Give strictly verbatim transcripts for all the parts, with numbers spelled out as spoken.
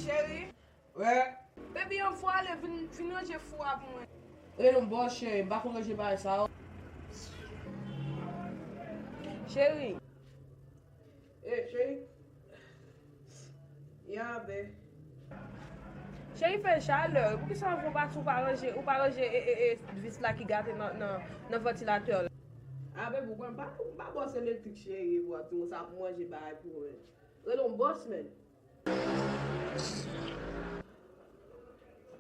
Cheri. Wè. Baby, yon fwa ale vin, vin ranje fou a pou mwen. Rele m bòs, cheri, m pa konn ranje bagay sa yo. Cheri. E, cheri. Ya, be. Cheri, fè chalè. Poukisa yon fwa pati ou pa ranje, ou pa ranje e, e, e, vis la ki gate nan, nan, nan vantilatè la? A, baby, ou konn pa, ou pa bòs elektrik, cheri, pou ap di konsa pou manje bagay pou mwen. Rele yon bòs, men.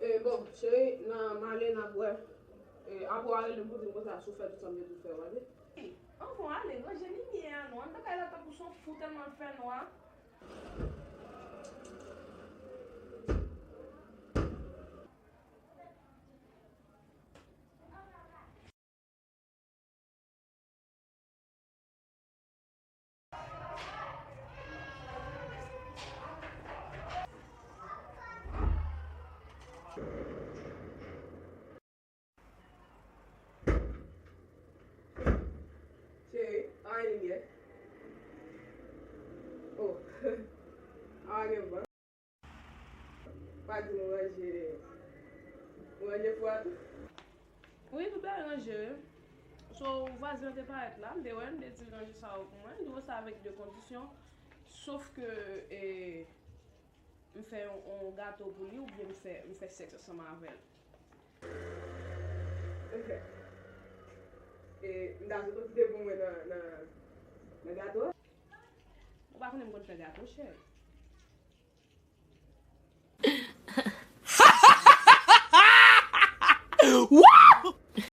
E, bon, cheri, nan m ale, n ap wè. E, apre w a rele m pou di m konsa, si w fè tout sa m te di w fè, w ade. Anvan w ale, ranje limyè a non. Anndan kay la tankou se yon fou tèlman l fè nwa. Cheri, pa gen limyè. Oh, pa gen van. Pa di nou ranje, nou ranje fou a tou? Wi, tout bagay ranje. So, vwazen an te parèt la, m te wè l, m te di l ranje sa yo pou mwen. Li di w sa avèk de kondisyon. Sof ke, e, m fè yon, yon gato pou li oubyen m fè, m fè sèks ansanm avè l. E, m ta sot kantite pou mwen nan, nan, nan gato a. Ou pa konnen m konn fè gato, cheri.